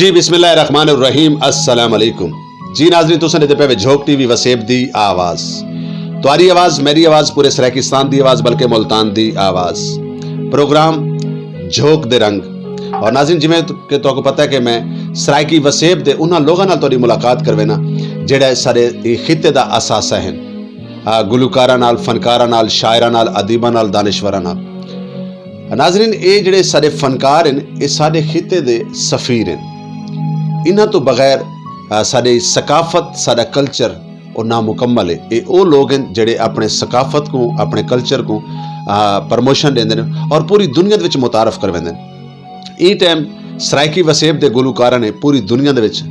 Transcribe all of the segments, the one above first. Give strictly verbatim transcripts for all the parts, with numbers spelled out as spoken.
جی، بسم اللہ الرحمن الرحیم، السلام علیکم۔ جی ناظرین، تساں ݙیہدے پئے وے جھوک ٹی وی وسیب دی آواز۔ تہاݙی آواز، میݙی آواز، پورے سرائیکستان دی آواز، بلکہ ملتان دی آواز۔ پروگرام جھوک دے رنگ۔ اور ناظرین، جویں کہ تہاکوں پتہ ہے کہ میں سرائیکی وسیب دے انہاں لوکاں نال تہاݙی ملاقات کروینا، جیڑھے ساݙے خطے دا اثاثہ ہن۔ آ، گلوکاراں نال، فنکاراں نال، شاعراں نال، ادیباں نال، دانشوراں نال۔ ناظرین، اے جیڑھے ساݙے فنکار ہن، اے ساݙے خطے دے سفیر ہن۔ انہاں توں بغیر، آ، ساݙی ثقافت، ساݙا کلچر، او نامکمل ہے۔ اے او لوک ہن جیڑھے اپݨے ثقافت کوں، اپݨے کلچر کوں، آ، پروموشن ݙیندے ہن اور پوری دنیا دے وچ متعارف کرویندے ہن۔ ایں ٹائم سرائیکی وسیب دے گلوکاراں نے پوری دنیا دے وچ،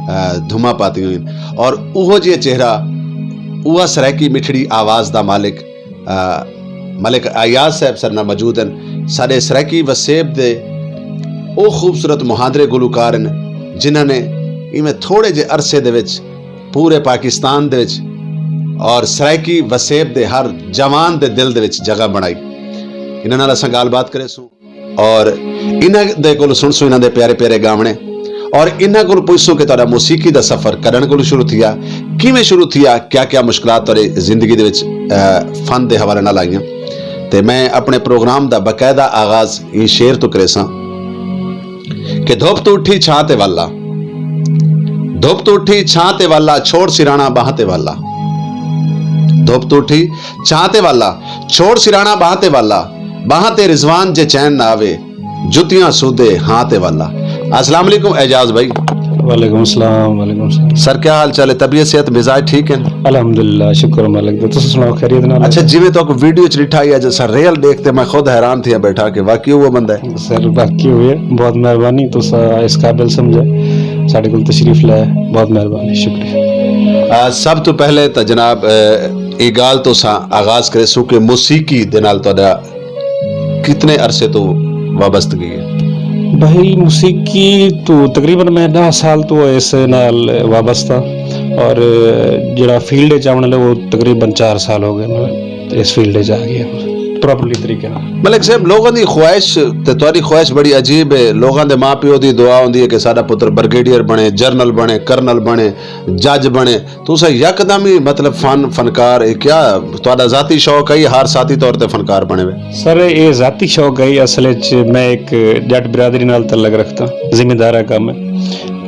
آ، دھماں پاتیاں ہوئین اور اوہو جیہا چہرہ، اوہا سرائیکی مٹھڑی آواز دا مالک، آ، ملک ایاز صاحب ساݙے نال موجود ہن۔ ساݙے سرائیکی وسیب دے او خوبصورت مہاندرے گلوکار ہن، جنہاں نے ایویں تھوڑے جے عرصے دے وچ پورے پاکستان دے وچ اور سرائیکی وسیب دے ہر جوان دے دل دے وچ جگہ بݨائی۔ انہاں نال اساں ڳالھ بات کریسوں اور انہاں دے کول سݨسوں انہاں دے پیارے پیارے ڳاوݨے اور انہاں کول پچھسوں کہ تہاݙا موسیقی دا سفر کݙݨ کول شروع تھیا، کیویں شروع تھیا، کیا کیا مشکلات تہاݙی زندگی دے وچ، آ، فن دے حوالے نال آئیاں۔ تے میں اپݨے پروگرام دا باقاعدہ آغاز ایں شعر توں کریساں کہ دھپ توں اٹھی چھاں تے والا، دھپ توں اٹھی چھاں تے والا، چھوڑ سراݨا ٻانہہ تے والا۔ دھپ توں اٹھی چھاں تے والا، چھوڑ سراݨا ٻانہہ تے والا، ٻانہہ تے رضوان جے چین نہ آوے، جتیاں سودے ہاں تے والا۔ السلام علیکم اعجاز بھائی۔ وعلیکم السلام، وعلیکم السلام۔ سر، کیا حال چال ہے؟ طبیعت، صحت، مزاج ٹھیک ہیں؟ الحمدللہ، شکر مالک دا۔ تساں سݨاؤ، خیریت نال؟ اچھا، جویں تہاکوں ویڈیو چ ݙٹھا یا جو سر ریئل ݙیکھ تے میں خود حیران تھیا ٻیٹھا کہ واقعی اوہو بندہ ہے۔ سر، واقعی اوہو ہے۔ بہت مہربانی، تساں اس قابل سمجھا، ساݙے کول تشریف لائے۔ بہت مہربانی، شکریہ۔ آ، سب توں پہلے تاں جناب، آ، اے ڳالھ توں اساں آغاز کریسوں کہ موسیقی دے نال تہاݙا کتنے عرصے توں وابستگی ہے؟ بھائی، موسیقی توں تقریباً میں ݙاہ سال توں اس نال وابستہ، اور جیڑھا فیلڈ وچ آوݨ والے، وہ تقریباً چار سال ہو گئے میں اس فیلڈ وچ آ گیا پراپرلی طریقے نال۔ ملک صاحب، لوکاں دی خواہش تے تہاݙی خواہش بڑی عجیب ہے۔ لوکاں دے ماں پیو دی دعا ہوندی ہے کہ ساݙا پتر بریگیڈیئر بݨے، جنرل بݨے، کرنل بݨے، جج بݨے۔ تساں یکدم ہی، مطلب، فن، فنکار، اے کیا تہاݙا ذاتی شوق ہے یا ہر ذاتی طور تے فنکار بݨے وے؟ سر، اے ذاتی شوق ہے۔ اصل وچ میں ایک جٹ برادری نال تعلق رکھدا، زمیندار ہے کم ہے،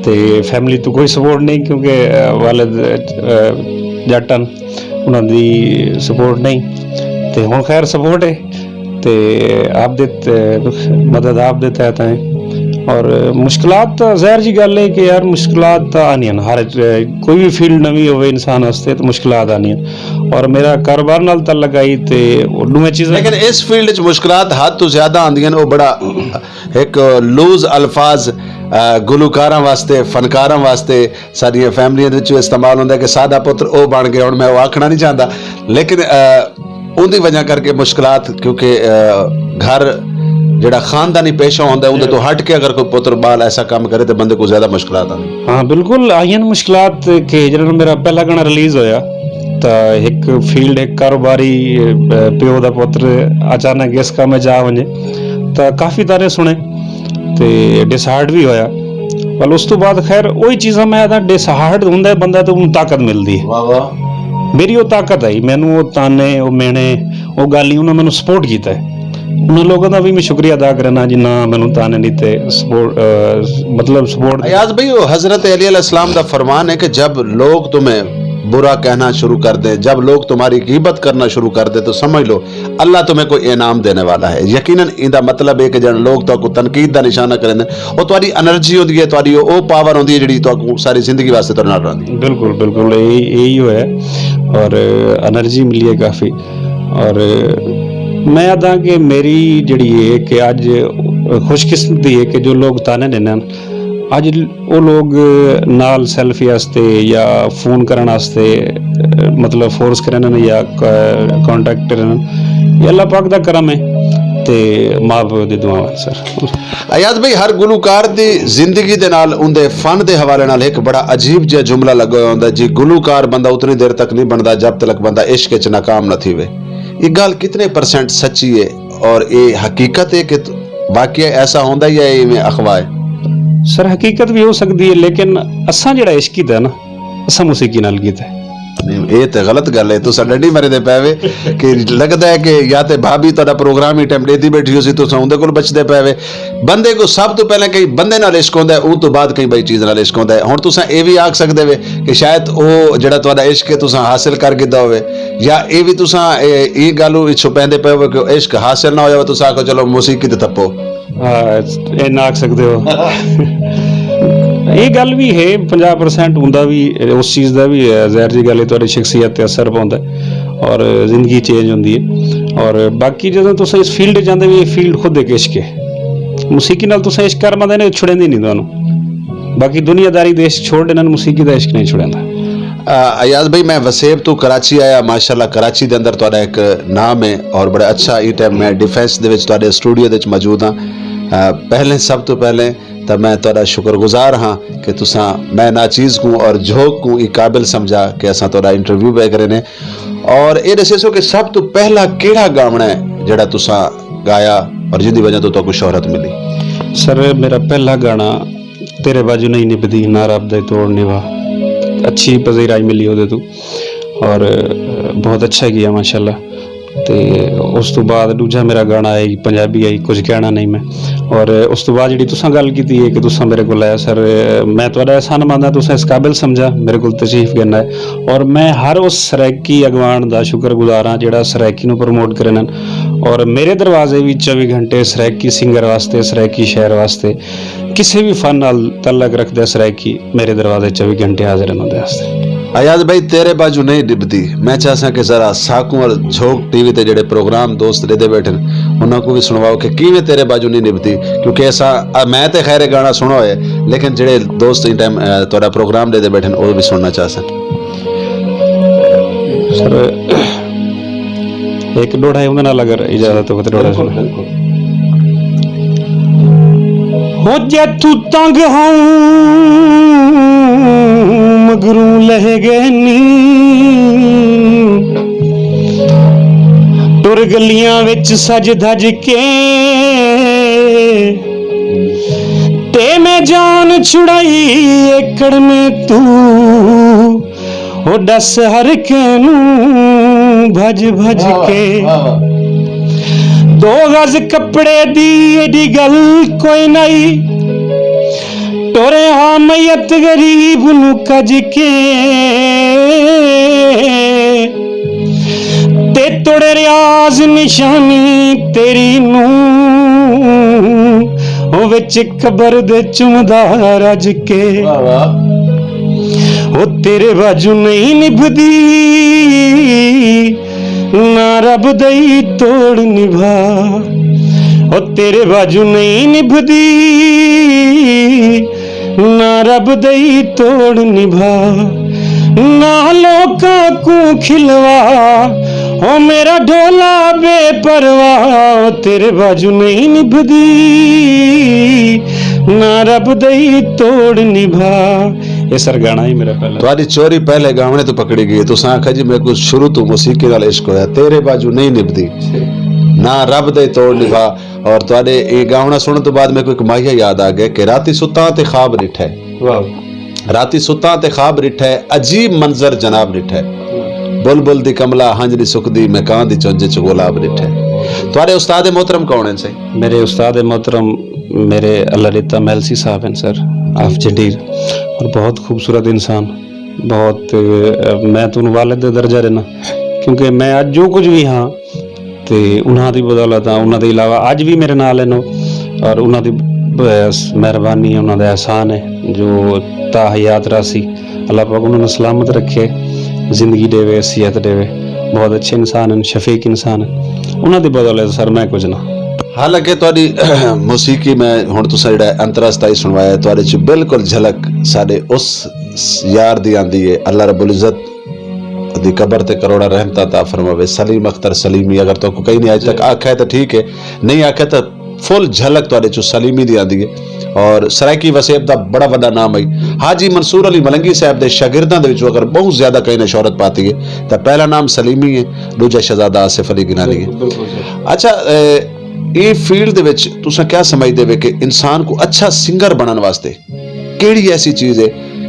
تے فیملی توں کوئی سپورٹ نہیں، کیونکہ، آ، والد، آ، جٹ ہن، انہاں دی سپورٹ نہیں۔ تے ہݨ خیر سپورٹ ہے، تے آپ دے ت-، مدد آپ دے تحت ہیں۔ اور مشکلات تاں ظاہر جی ڳالھ ہے کہ یار، مشکلات تاں آندیاں ہن، ہر، کوئی وی فیلڈ نویں ہووے انسان واسطے تاں مشکلات آندیاں ہن۔ اور میرا کاروبار نال تعلق آئی تے او ݙوہیں چیزاں۔ لیکن اس فیلڈ وچ مشکلات حد توں زیادہ آندیاں ہن، او بڑا ہک لوز الفاظ، آ، گلوکاراں واسطے، فنکاراں واسطے، ساݙیاں فیملیاں دے وچ استعمال ہوندا ہے کہ ساݙا پتر او بݨ ڳیا، ہݨ میں او آکھݨا نہیں چاہندا، لیکن، آ، اوندی وجہ کر کے مشکلات، کیونکہ، آ، گھر جیڑھا خاندانی پیشہ ہوندا ہے، اوندے توں ہٹ کے اگر کوئی پتر ٻال ایسا کم کرے تے بندے کوں زیادہ مشکلات آندی۔ ہاں، بالکل آئیاں مشکلات کہ جݙݨ میرا پہلا گانا ریلیز ہویا، تاں ہک فیلڈ، ہک کاروباری، آ، پیو دا پتر اچانک اس کم وچ آ ونڄے، تاں کافی طعنے سݨے۔ تے ڈس ہارٹ وی ہویا۔ ول اس توں بعد خیر اوہی چیزاں میں آہداں، ڈس ہارٹ ہوندا ہے بندہ تے اونوں طاقت ملدی ہے۔ واہ واہ۔ میری او طاقت آئی، مینوں او طعنے، او میݨے، او ڳالھیں، انہاں مینوں سپورٹ کیتا ہے۔ انہاں لوکاں دا وی میں شکریہ ادا کرنا جنہاں مینوں طعنے ݙتے، سپورٹ، آ، مطلب سپورٹ۔ ایاز بھائی، او حضرت علی علیہ السلام دا فرمان ہے کہ جب لوگ تمہیں برا کہنا شروع کر دیں، جب لوگ تمہاری غیبت کرنا شروع کر دیں تو سمجھ لو اللہ تمہیں کوئی انعام دینے والا ہے۔ یقیناً ایندا مطلب ہے کہ جن لوگ تہاکوں تنقید دا نشانہ کریندن، او تہاݙی انرجی ہوندی ہے، تہاݙی او، او پاور ہوندی ہے جیڑھی تہاکوں ساری زندگی واسطے تہاݙے نال رہندی ہے۔ بالکل، بالکل، یہی، یہی ہویا ہے۔ اور انرجی ملی ہے کافی۔ اور میں آہداں کہ میری جیڑھی ہے کہ اڄ خوش قسمتی ہے کہ جو لوگ طعنے ݙیندن، اڄ او لوگ نال سیلفی واسطے یا فون کرݨ واسطے، مطلب، فورس کریندن یا ک-، کانٹیکٹ کریندن، اے اللہ پاک دا کرم ہے تے ماں پیو دی دعاواں، سر۔ ایاز بھائی، ہر گلوکار دی زندگی دے نال اوندے فن دے حوالے نال ہک بڑا عجیب جیہا جملہ لڳا ہویا ہوندا ہے جی، گلوکار بندہ اتنی دیر تک نہیں بݨدا جب تلک بندہ عشق وچ ناکام نہ تھیوے۔ اے ڳالھ کتنے پرسنٹ سچی ہے اور اے حقیقت ہے کہ واقعی ایسا ہوندا ہے یا ایویں اخوا ہے؟ سر، حقیقت بھی ہو سکدی ہے، لیکن اساں جڑا عشق کیتا ہے نا، اساں موسیقی نال کیتا ہے۔ نہیں، اے تے غلط گل ہے۔ تساں ڈنڈی مریندے پئے وے کہ لڳدا ہے کہ یا تے بھابی تہاݙا پروگرام ہی ٹائم ݙیندی ٻیٹھی ہوسی، تساں اوندے کول بچدے پئے وے۔ بندے کوں سب توں پہلے کہیں بندے نال عشق ہوندا ہے، اوں توں بعد کہیں ٻئی چیز نال عشق ہوندا ہے۔ ہݨ تساں اے وی آکھ سڳدے وے کہ شاید او جڑا تہاݙا عشق ہے، تساں حاصل کر گھدا ہووے، یا اے وی تساں اے، ایں ڳالھ نوں چھپیندے پئے ہو کہ عشق حاصل نہ ہویا ہووے، تساں آکھو چلو موسیقی تے تھپو۔ ہاں، اے نہ آکھ سڳدے ہو۔ اے ڳالھ وی ہے، پنجاہ پرسینٹ ہوندا وی، اس چیز دا وی ہے، ظاہر جی ڳالھ ہے، تہاݙی شخصیت تے اثر پوندا ہے اور زندگی چینج ہوندی ہے۔ اور باقی جدوں تساں اس فیلڈ وچ آندے وے، اے فیلڈ خود ہک عشق ہے۔ موسیقی نال تساں عشق کر ماندے نے، چھڑیندی نہیں تہانوں۔ باقی دنیا داری دے عشق چھوڑ ݙیندن، موسیقی دا عشق نہیں چھڑیندا۔ آ، ایاز بھائی، میں وسیب توں کراچی آیا، ماشاءاللہ کراچی دے اندر تہاݙا ہک نام ہے اور بڑا اچھا، ایں ٹائم میں ڈیفنس دے وچ تہاݙے اسٹوڈیو دے وچ موجود ہاں۔ آ، پہلے، سب توں پہلے تاں میں تہاݙا شکر گزار ہاں کہ تساں میں ناچیز کوں اور جھوک کوں ایں قابل سمجھا کہ اساں تہاݙا انٹرویو پئے کرینے۔ اور اے ݙسیسو کہ سب توں پہلا کیڑھا گاوݨا ہے جڑا تساں ڳایا اور جیندی وجہ توں تہاکوں شہرت ملی؟ سر، میرا پہلا گانا تیرے باجو نہیں نبھدی، نہ رب دے توڑ نبھا، اچھی پذیرائی ملی اودے توں اور بہت اچھا گیا ماشاءاللہ۔ تے اس توں بعد ݙوجھا میرا گانا ہے، پنجابی ہے، کچھ کہنا نہیں میں۔ اور اس توں بعد جڑی تساں ڳالھ کیتی ہے کہ تساں میرے کول آئے سر، میں تہاݙا احسان منداں، تساں اس قابل سمجھا میرے کول تشریف گھن آئے۔ اور میں ہر اس سرائیکی اڳواݨ دا شکر گزار ہاں جڑا سرائیکی نوں پروموٹ کرن۔ اور میرے دروازے وی چوبی گھنٹے سرائیکی سنگر واسطے، سرائیکی شاعر واسطے، کسے وی فن نال تعلق رکھدے سرائیکی، میرے دروازے چوبی گھنٹے حاضر ہن اوندے واسطے۔ ایاز بھائی، تیرے باجو نہیں نبھدی، میں چاہساں کہ ذرا ساکوں اور جھوک ٹی وی تے جڑے پروگرام دوست ݙیندے ٻیٹھن، انہاں کوں وی سݨواؤ کہ کیویں تیرے باجو نہیں نبھدی، کیونکہ اساں، آ، میں تے خیر گانا سݨا ہوئے، لیکن جڑے دوست ایں ٹائم، آ، تہاݙا پروگرام ݙیندے ٻیٹھن، او وی سݨنا چاہسن۔ سر، ہک ݙوہڑا ہے، اوندے نال اگر اجازت ہووے تاں ݙوہڑا بالکل، سݨاں۔ بالکل۔ ہو جے توں تنگ ہوں مگروں لہہ گئے نی، ٹر گلیاں وچ سج دھج کے، تے میں جان چھڑائی اے کڑمے توں، او ݙس ہر کینوں بھڄ بھڄ واہ واہ، کے۔ واہ واہ۔ دو گز کپڑے دی ایݙی ڳل کوئی نئی، ٹرے ہاں میت غریب نوں کڄ کے۔ تے توڑے ریاض نشانی تیری نوں، او وچ قبر دے چمدا رج کے۔ واہ واہ۔ او تیرے باجو نہیں نبھدی، نہ رب دئی توڑ نبھا۔ او تیرے باجو نہیں نبھدی، نہ رب دئی توڑ نبھا، نہ لوکاں کوں کھلوا، او میرا ڈھولا بے پرواہ، تیرے باجو نہیں نبھدی، نہ رب دئی توڑ نبھا۔ اے سر گانا ہی میرا پہلا۔ تہاݙی چوری پہلے گاوݨے توں پکڑی ڳئی ہے۔ تساں آکھیا جی میکوں شروع توں موسیقی نال عشق ہویا، تیرے باجو نہیں نبھدی، نہ رب دئی توڑ نبھا۔ اور تہاݙے اے گاوݨا سݨݨ توں بعد میکوں ہک ماہیا یاد آ ڳئے کہ راتی ستاں تے خواب ݙٹھا ہے۔ واہ۔ راتی ستاں تے خواب ݙٹھا ہے، عجیب منظر جناب ݙٹھا ہے۔ بلبل دی کملا ہنج نہیں سکدی، میں کاں دی چنج اچ گلاب ݙٹھا ہے۔ تہاݙے استاد محترم کون ہیں سائیں؟ میرے استاد محترم میرے اللہ ݙتا میلسی صاحب ہیں سر، آف جھنڈیر، اور بہت خوبصورت انسان، بہت، میں توں والد دے درجہ ݙینا، کیونکہ میں اڄ جو کچھ بھی ہاں، تے انہاں دی بدولت آ، انہاں دے علاوہ اڄ وی میرے نال ہن او، اور انہاں دی بس مہربانی ہے، انہاں دا احسان ہے جو تا حیات راہسی۔ اللہ پاک انہاں نوں سلامت رکھے، زندگی ݙیوے، صحت ݙیوے۔ بہت اچھے انسان ہن، شفیق انسان ہن۔ انہاں دی بدولت سر میں کچھ نہ۔ حالانکہ تہاݙی موسیقی میں ہݨ تساں جیڑھا انترا ستائی سݨوایا ہے، تہاݙے چ بالکل جھلک ساݙے اس یار دی آندی ہے۔ اللہ رب العزت دی قبر تے کروڑاں رحمتاں عطا فرماوے۔ سلیم اختر سلیمی، اگر تہاکوں کہیں نے اڄ تک آکھیا ہے تاں ٹھیک ہے، نہیں آکھیا تاں فل جھلک تہاݙے چوں سلیمی دی آندی ہے۔ اور سرائیکی وسیب دا بڑا وݙا نام ہے۔ حاجی منصور علی ملنگی صاحب دے شاگرداں دے وچوں اگر بہت زیادہ کہیں نے شہرت پاتی ہے تاں پہلا نام سلیمی ہے، ݙوجھا شہزادہ آصف علی گیلانی ہے۔ بالکل، بالکل سر۔ اچھا، اے، ایں فیلڈ دے وچ تساں کیا سمجھدے وے کہ انسان کوں اچھا سنگر بݨݨ واسطے کیڑھی ایسی چیز ہے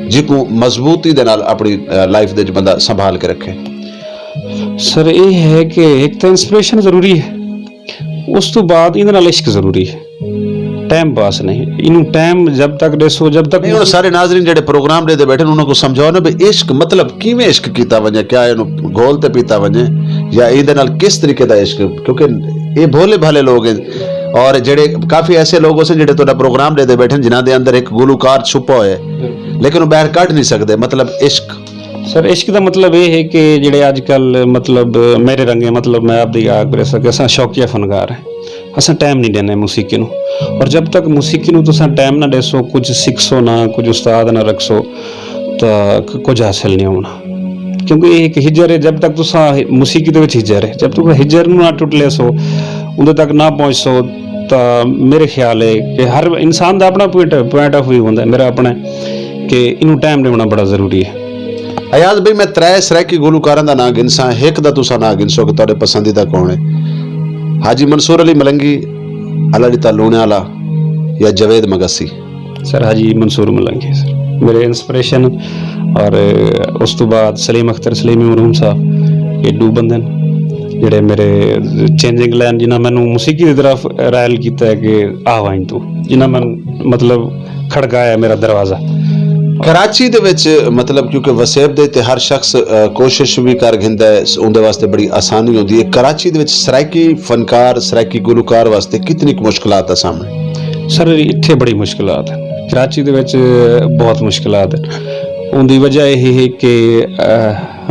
جیکوں مضبوطی دے نال اپݨی لائف دے وچ بندہ سنبھال کے رکھے؟ سر، یہ ہے کہ ایک تو انسپریشن ضروری ہے، اس تو بعد یہ عشق ضروری ہے۔ ٹائم پاس نہیں، انہوں ٹائم جب تک ڈیسو، جب تک نہیں، ہن سارے ناظرین جڑے پروگرام ݙیہدے بیٹھے انہاں کوں سمجھاؤ نا بھئی عشق مطلب کیویں عشق کیتا ونڄے، کیا اینوں گھول تے پیتا ونڄے یا ایندے نال کس طریقے دا عشق؟ کیونکہ اے بھولے بھالے لوگ ہیں اور جڑے کافی ایسے لوگ ہوسن جڑے تہاݙا پروگرام ݙیہدے بیٹھے جنہاں دے اندر ہک گلوکار چھپا ہویا ہے لیکن او ٻاہر کڈھ نہیں سڳدے، مطلب عشق۔ سر، عشق دا مطلب یہ ہے کہ جڑے اج کل مطلب میرے رنگے، مطلب میں آپ دی آکھ ریسا کہ اساں شوقیہ فنکار ہیں، اساں ٹائم نہیں ݙیندے موسیقی نوں۔ اور جب تک موسیقی نوں تساں ٹائم نہ ݙیسو، کچھ سکھسو نہ، کچھ استاد نہ رکھسو، تو ک- کچھ حاصل نہیں ہونا۔ کیونکہ یہ ایک ہجر ہے، جب تک تساں موسیقی دے وچ ہجر ہے، جب تک ہجر نوں نہ ٹٹ لیسو، اندر تک نہ پہنچسو، تو میرے خیال ہے کہ ہر انسان دا اپنا پوائنٹ، پوائنٹ آف ویو ہوندا ہے، میرا اپنا ہے کہ انہوں ٹائم ݙیوݨا بڑا ضروری ہے۔ ایاز بھائی، میں ترے سرائیکی گلوکاراں دا ناں گنساں، ہک دا تساں ناں گنسو کہ تہاݙے پسندیدہ کون ہے؟ حاجی منصور علی ملنگی، اللہ ݙتا لوݨے والا، یا جاوید مگسی؟ سر، حاجی منصور ملنگی سر میرے انسپریشن، اور اس تو بعد سلیم اختر سلیمی مرحوم صاحب، یہ دو بندے ہیں جڑے میرے چینجنگ لائن، جنہاں مینوں موسیقی دی طرف رائل کیتا ہے کہ آ وائن تو، جنہاں میں مطلب کھڑکایا میرا دروازہ۔ کراچی دے وچ مطلب کیونکہ وسیب دے تے ہر شخص، آ، کوشش بھی کر گھندا ہے، س- اوندے واسطے بڑی آسانی ہوندی ہے۔ کراچی دے وچ سرائیکی فنکار، سرائیکی گلوکار واسطے کتنی کُ مشکلات دا سامݨا؟ سر، اتھے بڑی مشکلات ہیں کراچی دے وچ، بہت مشکلات ہیں۔ اوندی وجہ یہ ہے کہ، آ،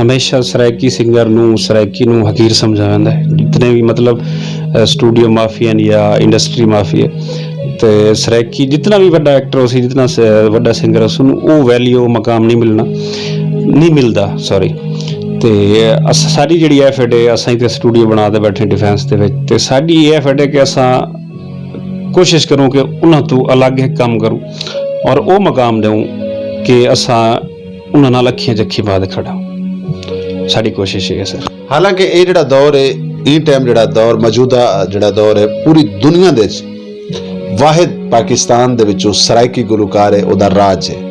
ہمیشہ سرائیکی سنگر نوں، سرائیکی نوں حقیر سمجھا ویندا ہے۔ جتنے بھی مطلب، آ، اسٹوڈیو مافیا ہن یا انڈسٹری مافیا، تے سرائیکی جتنا بھی وڈا ایکٹر ہوسی، جتنا س- وڈا سنگر ہوسی، انہوں او ویلیو، او مقام نہیں ملنا، نہیں ملدا، سوری۔ تے اس- ساڈی جڑی ایفرٹ ہے، اساں تے اسٹوڈیو بنا تے بیٹھے ڈیفینس دے وچ، تے ساڈی یہ ایفرٹ ہے کہ اساں کوشش کروں کہ انہاں تو الگ ایک کام کروں اور او مقام دوں کہ اساں انہاں نال اکھیاں چ اکھی پا تے کھڑا۔ ساڈی کوشش یہ ہے سر۔ حالانکہ اے جڑا دور ہے، ایں ٹائم جڑا دور، موجودہ جڑا دور ہے، پوری دنیا دے وچ واحد پاکستان دے وچوں سرائیکی گلوکار ہے، او دا راج ہے۔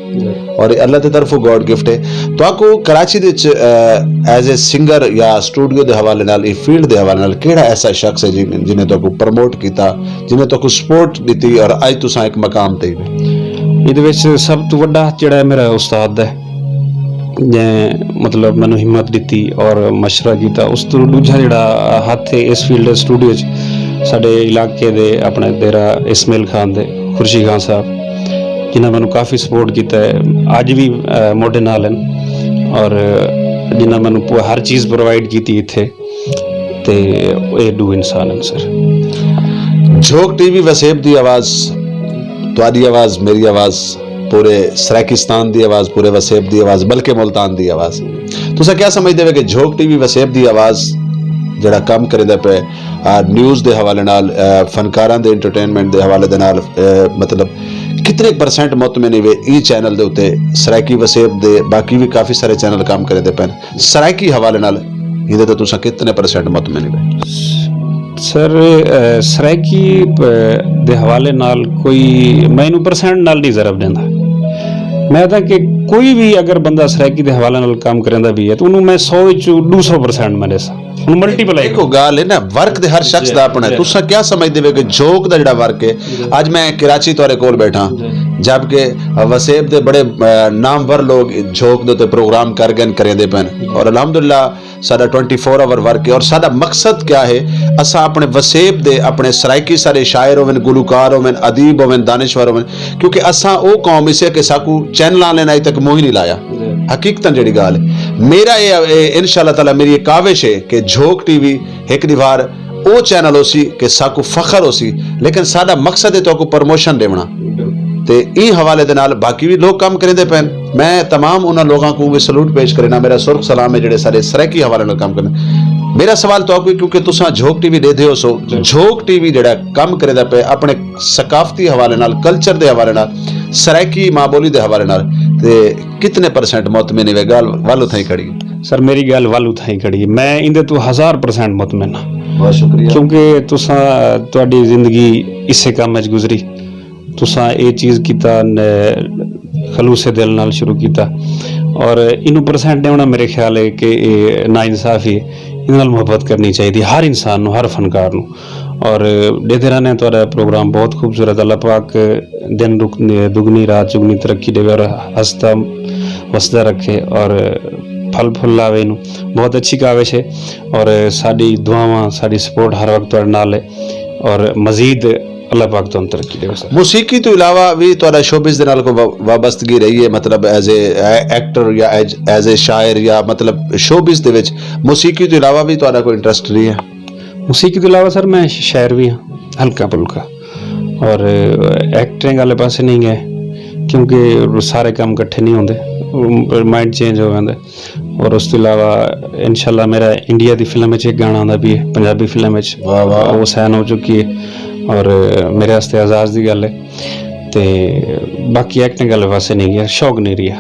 اور اے اللہ دی طرفوں گاڈ گفٹ ہے۔ تہاکوں کراچی دے وچ، آ، ایز اے سنگر یا اسٹوڈیو دے حوالے نال، اے فیلڈ دے حوالے نال کیڑا ایسا شخص ہے جن- جنہیں تہاکوں پروموٹ کیتا، جنہیں تہاکوں سپورٹ ݙتی اور اڄ تساں ہک مقام تے ہی وے؟ ایندے وچ سب تو وڈا جڑا ہے میرا استاد ہے، جیں مطلب مینوں ہمت ݙتی اور مشورہ کیتا۔ اس تو ݙوجھا جڑا ہتھ ہے اس فیلڈ اسٹوڈیو وچ ساڈے علاقے دے اپنے دیرہ اسماعیل خان دے خورشید خان صاحب، جنہاں مینوں کافی سپورٹ کیتا ہے، اڄ بھی، آ، موڈے نال ہیں اور جنہاں مینوں پو- ہر چیز پرووائیڈ کیتی اتھے۔ تے اے ݙو انسان ہن سر۔ جھوک ٹی وی وسیب دی آواز، تہاݙی آواز، میری آواز، پورے سرائیکستان دی آواز، پورے وسیب دی آواز، بلکہ ملتان دی آواز۔ تساں کیا سمجھدے وے کہ جھوک ٹی وی وسیب دی آواز جڑا کم کریندا پئے، آ، نیوز دے حوالے نال، آ، فنکاراں دے انٹرٹینمنٹ دے حوالے دے نال، آ، مطلب کتنے پرسینٹ مطمئن ہی وے ایں چینل دے اتے؟ سرائیکی وسیب دے باقی بھی کافی سارے چینل کم کریندے پئے ہن۔ سرائیکی حوالے نال ایندے تے تساں کتنے پرسینٹ مطمئن ہی وے؟ سر، آ، سرائیکی، آ، دے حوالے نال کوئی میں اینوں پرسینٹ نال نہیں ضرب ݙیندا۔ میں آہدا کہ کوئی بھی اگر بندہ سرائیکی دے حوالے نال کم کریندا بھی ہے تو انہوں میں سو وچ ݙو سو پرسینٹ میں ݙیساں۔ ہݨ ملٹیپلائی ہک ڳالھ ہے نا، ورک تے ہر شخص دا اپݨا ہے۔ تساں کیا سمجھدے وے کہ جھوک دا جڑا ورک ہے؟ اڄ میں کراچی تہاݙے کول ٻیٹھا، جبکہ وسیب دے بڑے، آ، نامور لوگ جھوک دے تے پروگرام کر ڳئے ہن، کریندے پئے ہن۔ اور الحمدللہ ساݙا ٹوئنٹی فور آور ورک ہے۔ اور ساݙا مقصد کیا ہے؟ اساں اپݨے وسیب دے، اپݨے سرائیکی سارے شاعر ہوون، گلوکار ہوون، ادیب ہوون، دانشور ہوون، کیونکہ اساں او قوم اسے کہ ساکوں چینلاں آلیں اڄ تک منہ ہی نہیں لایا۔ حقیقتاً جڑی ڳالھ ہے، میرا اے، اے انشاءاللہ تعالیٰ میری اے کاوش ہے کہ جھوک ٹی وی ہک ݙیہاڑ او چینل ہوسی کہ ساکوں فخر ہوسی، لیکن ساݙا مقصد ہے تہاکوں پروموشن ݙیوݨا۔ تے ایں حوالے دے نال باقی وی لوگ کم کریندے پئے ہن۔ میں تمام انہاں لوگاں کوں وی سلوٹ پیش کرینداں، میرا سرخ سلام ہے جڑے سارے سرائیکی حوالے نال کم کریندے۔ میرا سوال تہاکوں ہے، کیونکہ تساں جھوک ٹی وی ݙیہدے ہوسو، جھوک ٹی وی جڑا کم کریندا پئے اپݨے ثقافتی حوالے نال، کلچر دے حوالے نال، سرائیکی ماں بولی دے حوالے نال، تے کتنے پرسینٹ مطمئن ہی وے؟ ڳالھ ول اتھائیں کھڑی ہے۔ سر، میری ڳالھ ول اتھائیں کھڑی ہے۔ میں ایندے توں ہزار پرسینٹ مطمئن ہاں۔ بہت شکریہ۔ کیونکہ تساں، تہاݙی زندگی اسے کم وچ گزری۔ تساں اے چیز کیتا، خلوص دل نال شروع کیتا، اور اینوں پرسینٹ ݙیوݨا میرے خیال ہے کہ اے ناانصافی ہے۔ ایندے نال محبت کرنی چاہیدی ہر انسان نوں، ہر فنکار نوں۔ اور ݙیہدے رہنے، تہاݙا پروگرام بہت خوبصورت۔ اللہ پاک دن دگنی، رات چگنی ترقی ݙیوے اور ہسدا وسدا رکھے اور پھل پھل لاوے اینوں۔ بہت اچھی کاوش ہے، اور ساݙی دعاواں، ساݙی سپورٹ ہر وقت تہاݙے نال ہے، اور مزید اللہ پاک تہاݙے ترقی ݙیوے سر۔ موسیقی توں علاوہ وی تہاݙا شوبز دے نال کوئی وا-، وابستگی رہی ہے؟ مطلب، ایز اے ایکٹر یا ایز، ایز اے شاعر، یا مطلب شوبز دے وچ موسیقی توں علاوہ وی تہاݙا کوئی انٹرسٹ رہی ہے؟ موسیقی توں علاوہ سر، میں ش-، شاعر وی ہاں، ہلکا پھلکا، اور ایکٹنگ والے پاسے نہیں گئے، کیونکہ سارے کم کٹھے نہیں ہوندے، مائنڈ چینج ہو ویندے۔ اور اس توں علاوہ انشاءاللہ میرا انڈیا دی فلم وچ ایک گانا آندا پیا ہے، پنجابی فلم وچ۔ واہ واہ۔ وہ سائن ہو چکی ہے، اور میرے واسطے اعزاز دی گل ہے۔ تے باقی ایکٹنگ والے پاسے نہیں گیا، شوق نہیں رہیا۔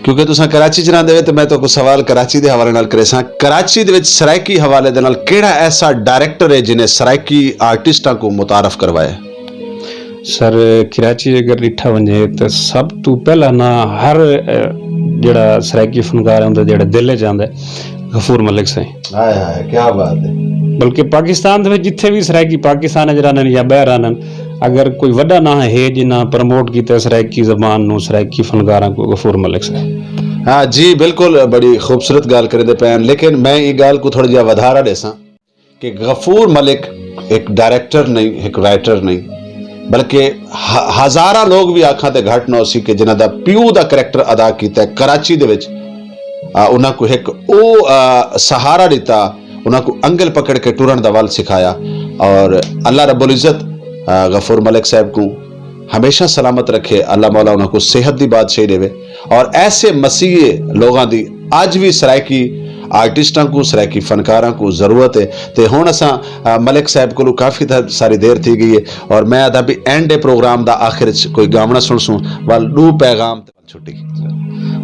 کیونکہ تساں کراچی چ رہندے وے، تے میں تہاکوں سوال کراچی دے حوالے نال کریساں۔ کراچی دے وچ سرائیکی حوالے دے نال کیڑا ایسا ڈائریکٹر ہے جنہیں سرائیکی آرٹسٹاں کوں متعارف کروایا؟ سر، کراچی اگر ݙٹھا ونڄے تاں سب توں پہلا ناں ہر، اے، جیڑھا سرائیکی فنکار ہے، اوندا جیڑھا دل وچ آندا ہے، غفور ملک سائیں۔ ہائے ہائے، کیا بات ہے۔ بلکہ پاکستان دے وچ جتھے وی سرائیکی پاکستان وچ رہندن یا ٻاہر رہندن، اگر کوئی وݙا ناں ہے جنہاں پروموٹ کیتا سرائیکی زبان نوں، سرائیکی فنکاراں کوں، غفور ملک سائیں۔ ہاں جی، بالکل، بڑی خوبصورت ڳالھ کریندے پئے ہن، لیکن میں ایں ڳالھ کوں تھوڑا جیہا ودھارا ݙیساں۔ کہ غفور ملک ہک ڈائریکٹر نہیں، ہک رائٹر نہیں، بلکہ ہ-، ہزاراں لوگ وی آکھاں تے گھٹ نہ ہوسی کہ جنہاں دا پیو دا کریکٹر ادا کیتا ہے کراچی دے وچ۔ آ، انہاں کوں ہک او، آ، سہارا ݙتا، انہاں کوں انگل پکڑ کے ٹرݨ دا ول سکھایا۔ اور اللہ رب العزت، آ، غفور ملک صاحب کوں ہمیشہ سلامت رکھے، اللہ مولا انہاں کوں صحت دی بادشاہی ݙیوے۔ اور ایسے مسیحے لوگاں دی اڄ وی سرائیکی آرٹسٹاں کوں، سرائیکی فنکاراں کوں ضرورت ہے۔ تے ہݨ اساں، آ، ملک صاحب کولوں کافی تھا-، ساری دیر تھی ڳئی ہے، اور میں آہدا بھی اینڈ ہے پروگرام دا، آخر وچ کوئی گاوݨا سݨسوں، ول ݙو پیغام تے چھٹی۔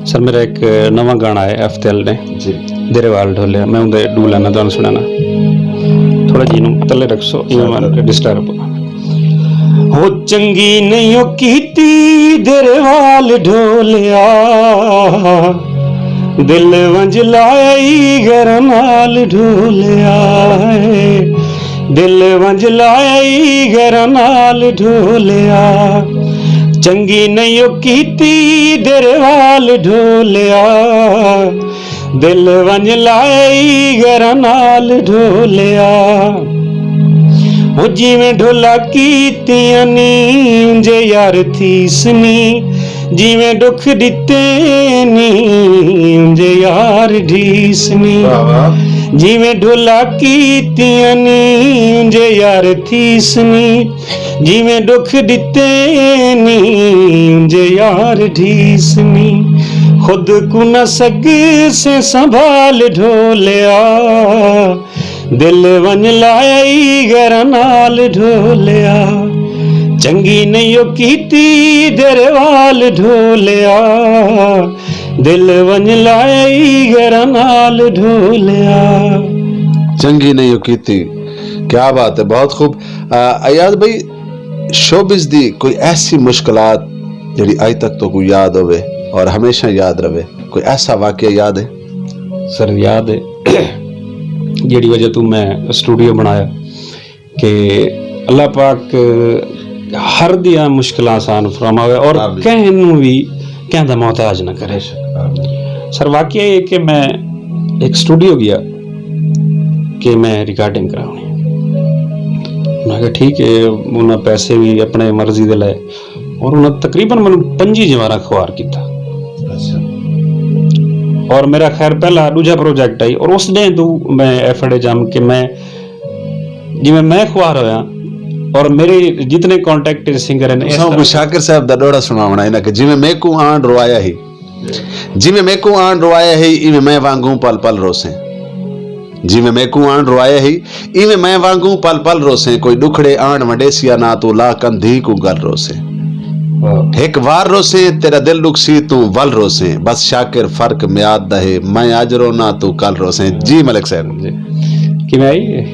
سر، میرا ایک نواں گانا ہے ایف تیل نے، جی۔ دیرے وال ڈھولیا، میں اوندے ݙو لائناں تہاݙے سݨانا۔ تھوڑا جی نوں تلے رکھسو، ایویں ڈسٹرب۔ ہو چنگی نہیں او کیتی دیرے وال ڈھولیا، دل ونج لائی غیر نال ڈھولیا، دل ونج لائی غیر نال ڈھولیا۔ چنگی نہیں او کیتی دیرے وال ڈھولیا، دل ونج لائی غیر نال ڈھولیا۔ او جیویں ڈھولا کیتیاں نی اونجے یار تھیس نی، جیویں ݙکھ ݙتے نی اونجے یار ڈھیس نی۔ واہ واہ۔ جیویں ڈھولا کیتیاں نی اونجے یار تھیس نی، جیویں ݙکھ ݙتے نی اونجے یار ڈھیس نی۔ خود کوں نہ سڳسیں سنبھال ڈھولیا، دل ونج لائی غیر نال ڈھولیا۔ چنگی نہیں او کیتی دیرے وال ڈھولیا، دل ونج لائی غیر نال ڈھولیا۔ چنگی نہیں او کیتی۔ کیا بات ہے، بہت خوب۔ آ، ایاز بھائی، شوبز دی کوئی ایسی مشکلات جڑی اڄ تک تہاکوں یاد ہووے اور ہمیشہ یاد رہے، کوئی ایسا واقعہ یاد ہے؟ سر، یاد ہے، جیڑھی وجہ توں میں اسٹوڈیو بݨایا کہ اللہ پاک ہر دیاں مشکلاں آسان فرماوے اور آمین۔ کہیں نوں وی کہیں دا محتاج نہ کرے۔ بے شک، آمین۔ سر، واقعہ یہ کہ میں ایک اسٹوڈیو گیا کہ میں ریکارڈنگ کراونی۔ انہاں کہا، "ٹھیک ہے۔" انہاں پیسے وی اپݨے مرضی دے لائے اور انہاں تقریباً مینوں پنجی جواراں خوار کیتا۔ اچھا۔ اور میرا خیر پہلا ݙوجھا پروجیکٹ آئی اور اس ݙینھ توں میں ایف ایڈ جم کہ میں جیویں میں خوار ہویا اور میرے جتنے کانٹیکٹ سنگر ہیں، اس تساں طرح کوں شاکر صاحب دا ݙوہڑا سݨاوݨا انہاں کہ جیویں میکوں آن روایا ہی، جیویں میکوں آن روایا ہی، ایویں میں وانگوں پل پل روسیں۔ جیویں میکوں آن روایا ہی، ایویں میں وانگوں پل پل روسیں۔ کوئی ݙکھڑے آن ونڈیسیا نہ، توں لا کندھی کوں گل روسیں۔ واہ۔ ہک وار روسیں، تیݙا دل ݙکھسی توں ول روسیں۔ بس شاکر فرق میعاد دا ہے، میں اڄ رونا توں کل روسیں۔ جی ملک صاحب۔ جی۔ کیویں آئی؟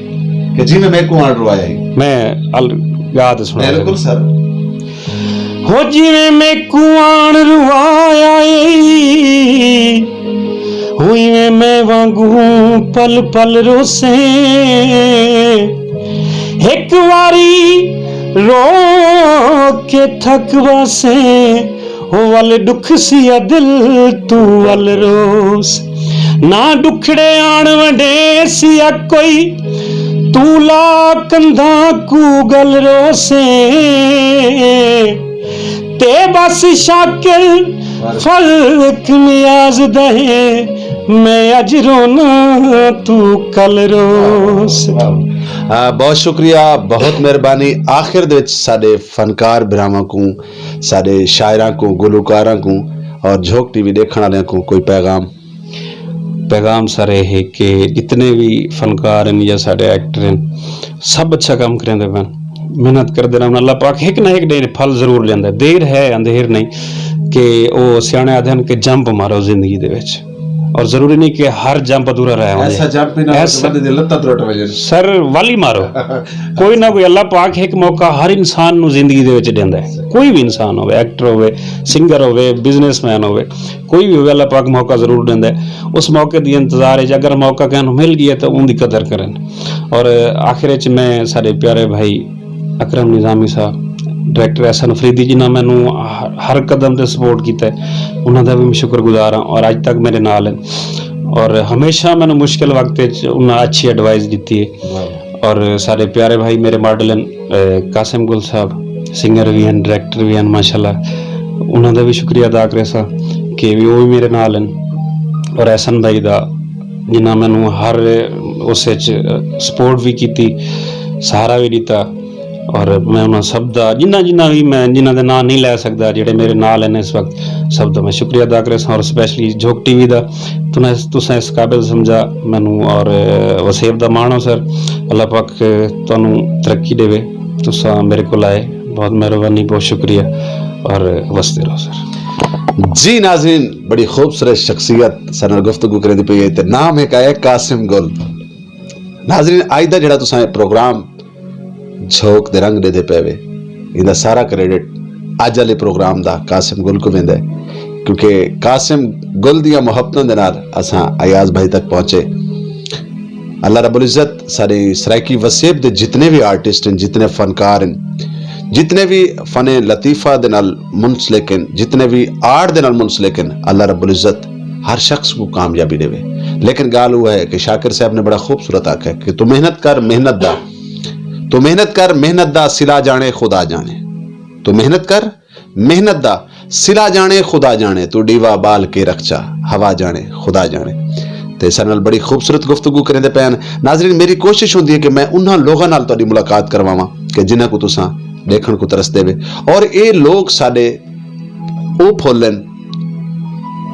کہ جی میں میکوں آن روایا ہی۔ میں ال یاد سنا بالکل سر۔ ہو جویں میکوں آن روایا اے، ہوئیں میں وانگوں پل پل روسیں۔ ہک واری رو کے تھک واسیں، ہو ول ڈکھ سیا دل توں ول روس۔ نہ ڈکھڑے آن ونڈے سیا کوئی، توں لا کندھاں کوں گل روسیں۔ تے بس شاکر فرق نیاز دا ہے، میں اج رونا توں کل روس۔ بہت شکریہ، بہت مہربانی۔ آخر دے وچ ساڈے فنکار بھراواں کوں، ساڈے شاعراں کوں، گلوکاراں کوں اور جھوک ٹی وی ڈیکھن والیاں کوں کوئی پیغام؟ پیغام سر اے ہے کہ جتنے وی فنکار ہن یا ساڈے ایکٹر ہن، سب اچھا کم کریندے پن، محنت کردے رہن۔ اللہ پاک ہک نہ ہک ڈینہہ پھل ضرور ڈیندا ہے، دیر ہے اندھیر نہیں۔ کہ او سیاݨے آدھے ہن کہ جمپ مارو زندگی دے وچ، اور ضروری نہیں کہ ہر جمپ ادھورا رہ ونجے۔ ایسا جمپ ہی نہ ہو کہ ایسا بندے دی لتاں ترٹ ونجن۔ سر، والی مارو۔ کوئی نہ کوئی اللہ پاک ہک موقع ہر انسان نوں زندگی دے وچ ڈیندا ہے، کوئی وی انسان ہووے، ایکٹر ہووے، سنگر ہووے، بزنس مین ہووے، کوئی وی ہووے، اللہ پاک موقع ضرور ڈیندا ہے۔ اس موقع دی انتظار وچ اگر موقع کہیں نوں مل ڳیا تاں اوندی قدر کرن۔ اور آخر وچ میں ساڈے پیارے بھائی اکرم نظامی صاحب، ڈائریکٹر احسن فریدی، جنہاں مینوں ہر قدم تے سپورٹ کیتا ہے، انہاں دا وی میں شکر گزار ہاں اور اج تک میرے نال ہن اور ہمیشہ مینوں مشکل وقت وچ انہاں اچھی ایڈوائس ݙتی ہے۔ اور ساڈے پیارے بھائی میرے ماڈل ہن، قاسم گل صاحب، سنگر وی ہن، ڈائریکٹر وی ہن، ماشاءاللہ انہاں دا وی شکریہ ادا کریساں کہ وی او وی میرے نال ہن۔ اور احسن بھائی دا، جنہاں مینوں ہر اس وچ سپورٹ وی کیتی، سہارا وی ݙتا۔ اور میں انہاں سب دا، جنہاں جنہاں وی میں جنہاں دے ناں نہیں لے سکدا، جڑے میرے نال ہن اس وقت، سب دا میں شکریہ ادا کریساں۔ اور سپیشلی جھوک ٹی وی دا، تساں اس قابل سمجھا مینوں۔ اور وسیب دا ماݨ ہو سر، اللہ پاک تانوں ترقی ݙیوے۔ تساں میرے کول آئے، بہت مہربانی، بہت شکریہ اور وسدے رہو سر۔ جی ناظرین، بڑی خوبصورت شخصیت ساݙے نال گفتگو کریندی پئی ہے تے نام ہک ہے قاسم گل۔ ناظرین، اج دا جڑا تساں اے پروگرام جھوک دے رنگ ݙیدھے پئے وے، ایندا سارا کریڈٹ اج والے پروگرام دا قاسم گل کوں ویندا ہے، کیونکہ قاسم گل دیاں محبتاں دے نال اساں ایاز بھائی تک پہنچے۔ اللہ رب العزت ساݙی سرائیکی وسیب دے جتنے وی آرٹسٹ ہن، جتنے فنکار ہن، جتنے وی فن لطیفہ دے نال منسلک ہن، جتنے وی آرٹ دے نال منسلک ہن، اللہ رب العزت ہر شخص کوں کامیابی ݙیوے۔ لیکن ڳالھ اوہ ہے کہ شاکر صاحب نے بڑا خوبصورت آکھیا کہ تو محنت کر، محنت دا، تو محنت کر، محنت دا صلہ ڄاݨے خدا ڄاݨے۔ تو محنت کر، محنت دا صلہ ڄاݨے خدا ڄاݨے، تو ݙیوا ٻال کے رکھ چا، ہوا ڄاݨے خدا ڄاݨے۔ تے ساݙے نال بڑی خوبصورت گفتگو کریندے پئے ہن۔ ناظرین، میری کوشش ہوندی ہے کہ میں انہاں لوگاں نال تہاݙی ملاقات کرواواں کہ جنہاں کوں تساں ݙیکھݨ کوں ترسدے وے۔ اور اے لوگ ساݙے او پھل ہن،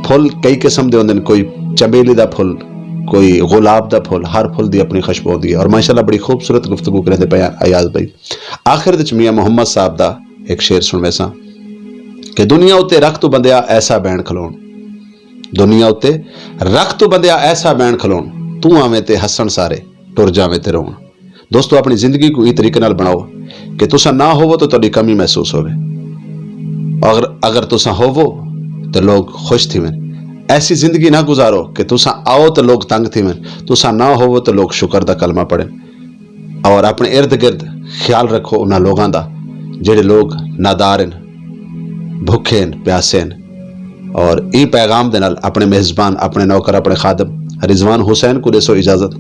پھل کئی قسم دے ہوندے ہن، کوئی چمیلی دا پھل، کوئی گلاب دا پھل، ہر پھل دی اپݨی خوشبو ہوندی ہے۔ اور ماشاءاللہ بڑی خوبصورت گفتگو کریندے پئے ہن ایاز بھائی۔ آخر وچ میاں محمد صاحب دا ہک شعر سݨویساں کہ دنیا اتے رکھ توں بندیا ایسا بین کھلوݨ، دنیا اتے رکھ توں بندیا ایسا بین کھلوݨ، توں آویں تے ہسݨ سارے، ٹر جاویں تے رووݨ۔ دوستو، اپݨی زندگی کوں ایں طریقے نال بݨاؤ کہ تساں نہ ہووو تاں تہاݙی کمی محسوس ہووے۔ اگر، اگر تساں ہووو تاں لوگ خوش تھیون۔ ایسی زندگی نہ گزارو کہ تساں آؤ تاں لوگ تنگ تھیون، تساں نہ ہووو تاں لوگ شکر دا کلمہ پڑھن۔ اور اپݨے ارد گرد خیال رکھو انہاں لوگاں دا جڑے لوگ نادار ہن، بھکھے ہن، پیاسے ہن۔ اور ایں پیغام دے نال اپݨے میزبان، اپݨے نوکر، اپݨے خادم رضوان حسین کوں ݙیسو اجازت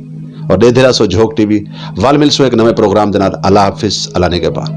اور ݙیدھے رہسو جھوک ٹی وی۔ ول ملسوں ہک نویں پروگرام دے نال۔ اللہ حافظ، اللہ نگہبان۔